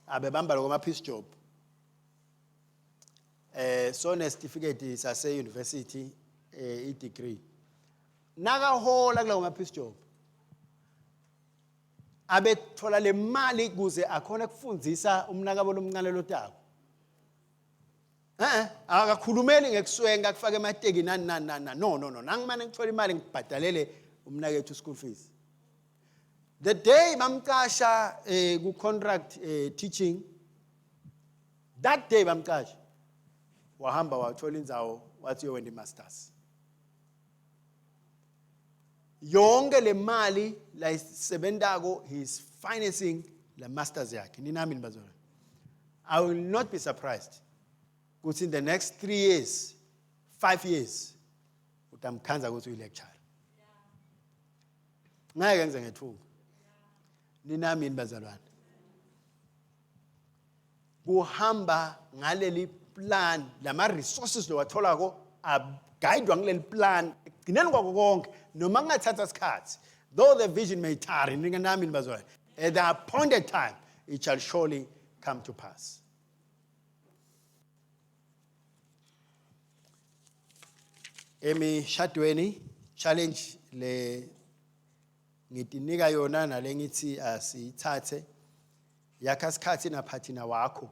abebamba lokho ama-piece job eh so nesitifiketi sase university eh i degree nakahola kulawo ma-piece job abethola le mali kuze akhona kufundzisa umnakabo lomncane lotako. Eh akakhulumeli ngekuswenka kufaka emateki nani nani nani no no no nangimane ngithola imali ngibhadalele umnakethu school fees. The day bamqasha eh ku contract eh teaching that day bamqasha wahamba wathola indzawo wathi uyowenda i-masters. Yonke le mali layisebentako he is financing la masters yakhe. Ninami nibazalwane. I will not be surprised ukuthi in the next 3 years, 5 years utamkhanza ukuthi uyi-lecturer. Ngeke ngize ngethuka. Ninami yini bazalwane? Kuhamba ngaleli plan lama resources lowatholako aguidwa ngileli plan ekugcineni kwako konke noma kungathatha isikhathi though the vision may tarry ninganami nibazalwane at the appointed time it shall surely come to pass. Emishadweni challenge le ngitinika yona nale ngithi asiyithathe yakha sikhathi naphathina wakho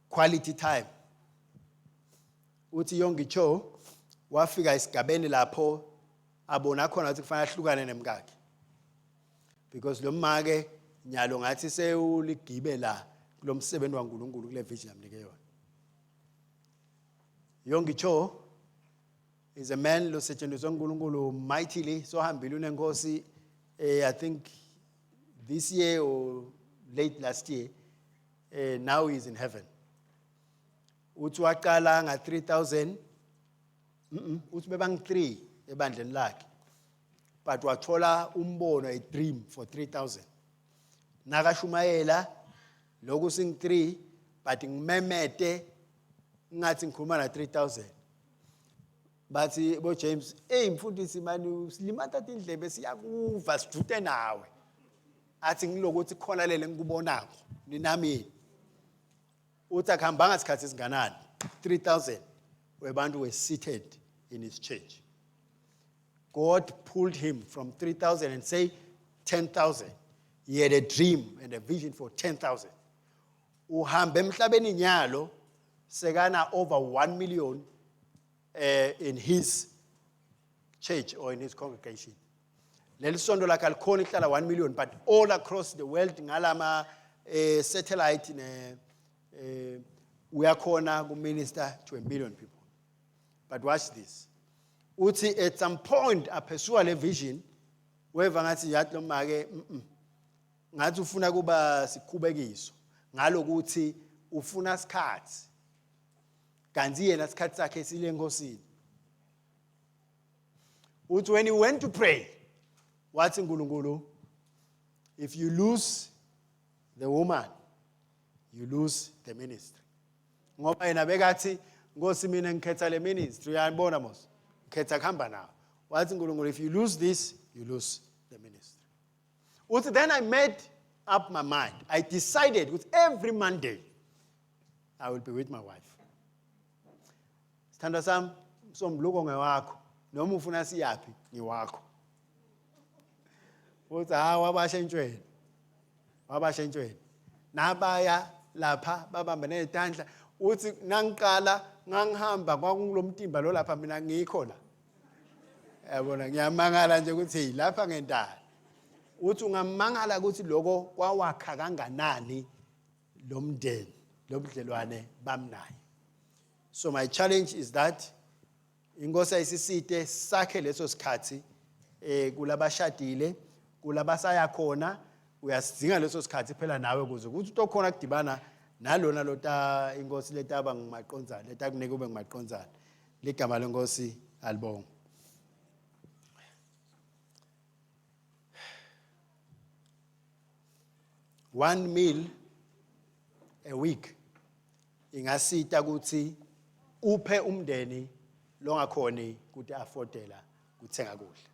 quality time. Uthi Yonggi Cho wafika esigabeni lapho abona khona ukuthi kufanele ahlukane nemkakhe because lo make nyalo ngathi sewuligibe la kulomsebenzi waNkulunkulu kule vision amnike yona. Yonggi Cho is a man losetshenziswa uNkulunkulu mightily sohambile unenkosi eh, I think this year or late last year eh, now he is in heaven. Uthi waqala nga 3000 uthi bebang 3 ebandleni lakhe but wathola umbono a dream for 3000 nakashumayela lokhu sing 3 but ngimemete ngathi ngikhuluma na 3000 bathi bo James hey mfundisi mani usilimata indlebe siyakuva sidute nawe athi ngilokuthi khona lele ngikubonako ninami uthi akuhambanga isikhathi esinganani 3000 webantu were seated in his church. God pulled him from 3,000 and say 10,000. He had a dream and a vision for 10,000. Uhambe emhlabeni nyalo sekana over 1 million in his church or in his congregation. Leli sonto lakhe alikhona ihlala 1 million but all across the world ngalama satellite ne uyakhona ku minister to a million people. But watch this. Uthi at some point aphesua le vision weva ngathi yathi lo make ngathi ufuna kuba sikhubekiso ngalokuthi ufuna isikhathi kanti yena isikhathi sakhe sile enkosini. Uthi when he went to pray wathi uNkulunkulu if you lose the woman you lose the ministry. Ngoba yena bekathi Nkosi mina ngikhetha le ministry uyayibona mos ngikhetha kuhamba nawe. Wathi uNkulunkulu if you lose this you lose the ministry. Uthi then I made up my mind. I decided with every Monday I will be with my wife. Sithandwa sami umsombuluko ngewakho noma ufuna siyaphi ngiwakho. Uthi hawu abasha entshweni. Wabashentshweni. Nabaya lapha babambe nezitandla uthi nangiqala ngangihamba kwakulomtimba lo lapha mina ngikho la. Yabona ngiyamangala nje ukuthi lapha ngentani. Uthi ungamangala ukuthi lokho kwawakha kanganani lo mndeni lobudlelwane bamnaye. So my challenge is that inkosi ayisisite sakhe leso sikhathi eh kulabashadile kulabasaya khona uyasidinga leso sikhathi phela nawe kuze ukuthi utokhona kudibana nalona lota inkosi letaba ngumaqonzana letakunika ube ngumaqonzana ligama lenkosi alibonga. One meal a week ingasita ukuthi uphe umndeni longakhoni ukuthi affordela kuthenga kudla.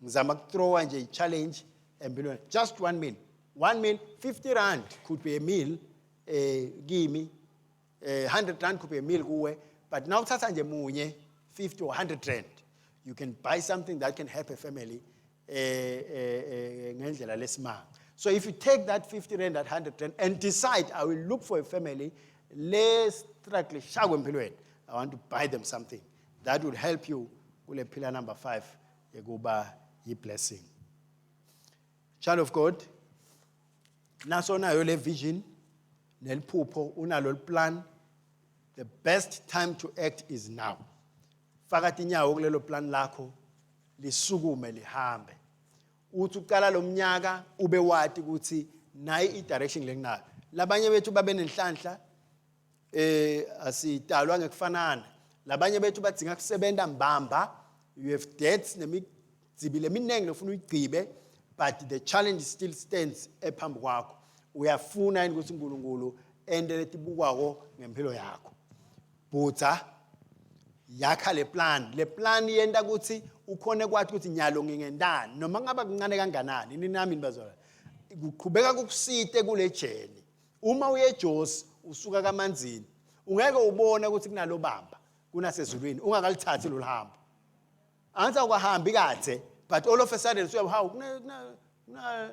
Ngizama kuthrowa nje i-challenge empilweni. Just one meal. One meal, 50 rand could be a meal eh kimi eh 100 rand could be a meal kuwe, but now uthatha nje munye 50 or 100 rand, you can buy something that can help a family eh eh, eh ngendlela lesimanga. So if you take that 50 rand, that 100 rand and decide, I will look for a family le struggle shakwe empilweni, I want to buy them something that will help you kule pillar number 5 yekuba yi blessing. Child of God, naso nayo le vision neliphupho, unalo plan, the best time to act is now. Faka tinyawo kulelo plan lakho, lisukume lihambe. Uthi uqala lo mnyaka ube wati ukuthi nayi i-direction lenginayo. Labanye bethu babe nenhlanhla, asidalwa ngekufanana. Labanye bethu badzinga kusebenza mbamba. You have debts nemidzibi leminingi lofuna uyigcibe, but the challenge still stands ephambi kwakho. Uyafuna yini ukuthi uNkulunkulu ente letibukwako ngempilo yakho? Bhutha yakha le plan. Le plan yenta ukuthi ukhone kwathi ukuthi nyalo ngingendani noma ngaba kuncane kanganani. Ninami nibazalwane, kuqhubeka kukusite kule journey. Uma uye eJosi usuka kaManzini, ungeke ubone ukuthi kunalobamba kunasezulwini ungakalithathi lolu hambo. Angithi awukahambi kade, but all of a sudden usuyabu hawu kuna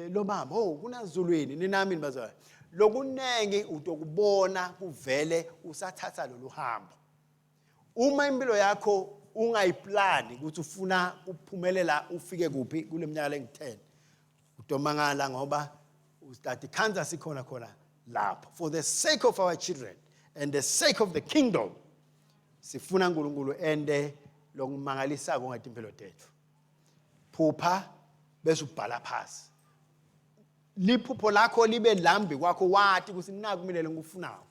lobamba, oh kunazulwini. Ninami nibazalwane, lokunengi utokubona kuvele usathatha lolu hambo. Uma impilo yakho ungayiplani ukuthi ufuna ukuphumelela ufike kuphi kule minyaka lengu-10, utomangala ngoba ustati khanza sikhona khona lapho. For the sake of our children and the sake of the kingdom, sifuna uNkulunkulu ende lokumangalisako ngetimpilo tethu. Phupha bese ubhala phasi liphupho lakho, libe lambi kwakho, wati ukuthi naku mina lengikufunako.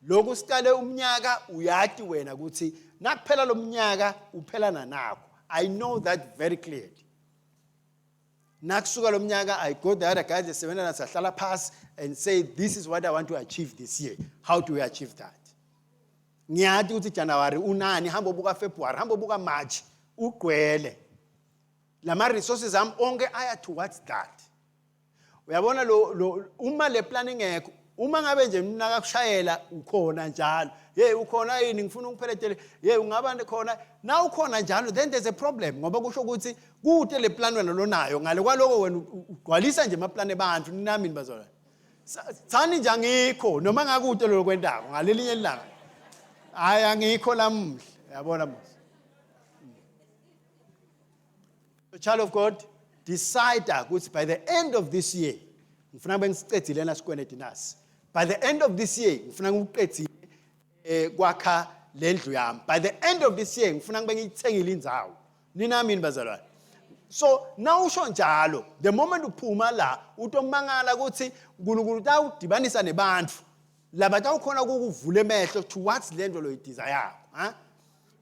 Lokhu siqale umnyaka, uyati wena ukuthi nakuphela lo mnyaka uphela nanakho. I know that very clearly. Nakusuka lo mnyaka, I go the other guys esebenza nathi, sahlala phasi and say, this is what I want to achieve this year. How do we achieve that? Ngiyati ukuthi January unani, hamba ubuka February, hamba ubuka March, ugqwele lama resources ami onke aya towards that. Uyabona lo uma le plan ingekho, uma ngabe nje mina kushayela ukhona njalo, hey ukhona yini, ngifuna ungipheletele, hey ungaba khona na ukhona njalo, then there's a problem, ngoba kusho ukuthi kude le plan wena lonayo. Ngale kwaloko wena ugcwalisa nje amaplan ebantu. Ninami nibazalwane, thani nje angikho noma ngakude lo kwentako ngalelinye ilanga, hayi angikho lamuhla. Uyabona mos. Child of God, decide ukuthi by the end of this year ngifuna kube ngisicedzile na sikweleti nasi. By the end of this year ngifuna ngikuqedzile kwakha lendlu yami. By the end of this year ngifuna kube ngiyithengile indzawo. Ninami bazalwane? So nawusho njalo, the moment uphuma la utomangala ukuthi uNkulunkulu utawudibanisa nebantu laba tawukhona ukukuvula emehlo towards lento loyidesire, ha.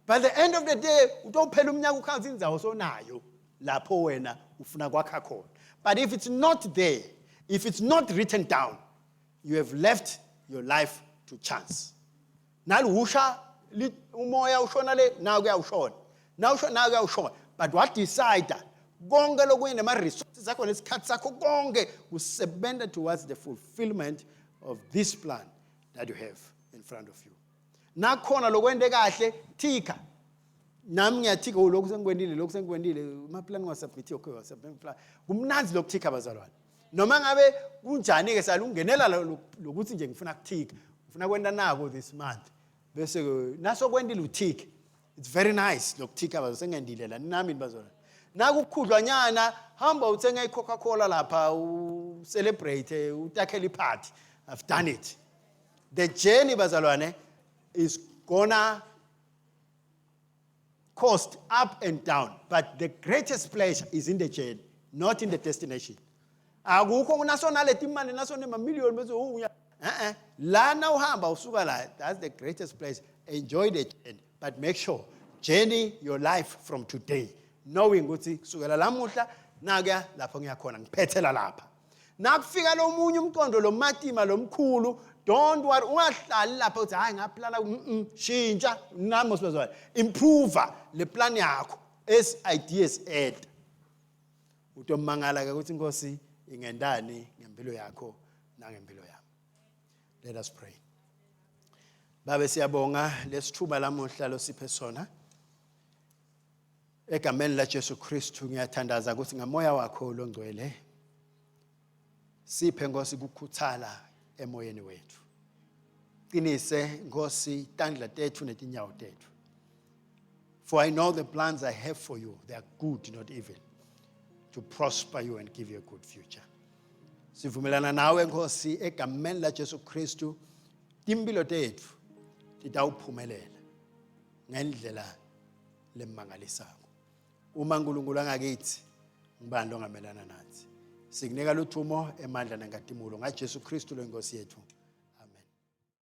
By the end of the day utophela umnyaka ukhanza indzawo sonayo lapho wena ufuna kwakha khona. But if it's not there, if it's not written down, you have left your life to chance. Naluhusha umoya ushona le na kuyawushona, na ushona na kuyawushona, but what decide konke lokunye nema resources akho nesikhathi sakho konke kusebenza towards the fulfillment of this plan that you have in front of you. Nakhona lokwente kahle, thika. Nami ngiyathika, oh lokhu sengikwendile, lokhu sengikwendile, ama plan ngiwasubmit, okay, wasubmit plan. Kumnanzi lokuthika bazalwane. Noma ngabe kunjani ke salungenela lokuthi nje ngifuna kuthika, ngifuna kwenta nako this month. Bese ke naso kwentile uthika. It's very nice lokuthika bazo sengendile la nami bazona. Nakukhudlwanyana hamba uthenga iCoca-Cola lapha u celebrate utakhele iparty. I've done it. The journey bazalwane is gonna cost up and down, but the greatest pleasure is in the journey, not in the destination. Akukho kunasona leti mali nasona emamiliyoni bese uya eh eh lana uhamba usuka la, that's the greatest place. Enjoy the journey, but make sure journey your life from today knowing ukuthi kusukela lamuhla nakuya lapho ngiyakhona ngiphethela lapha. Nakufika lomunye umqondo lomatima lomkhulu, don't worry, ungahlali lapha uthi hayi ngaplana shintsha nami sibazwana. Improve le plan yakho as ideas add. Utomangala ke ukuthi inkosi ingendani ngempilo yakho nangempilo yami. Let us pray. Babe siyabonga lesithuba lamuhla losiphe sona. Egameni la Jesu Kristu ngiyathandaza ukuthi ngamoya wakho longcwele siphe Nkosi ukukhuthala emoyeni wethu. Qinise Nkosi tandla tethu netinyawo tethu. For I know the plans I have for you, they are good, not evil, to prosper you and give you a good future. Sivumelana nawe Nkosi egameni la Jesu Kristu, timpilo tethu titawuphumelela ngendlela lemangalisako. Uma uNkulunkulu angakithi, ngubani longamelana nathi? Sikunika luthumo emandla nenkatimulo ngaJesu Kristu lenkosi yethu.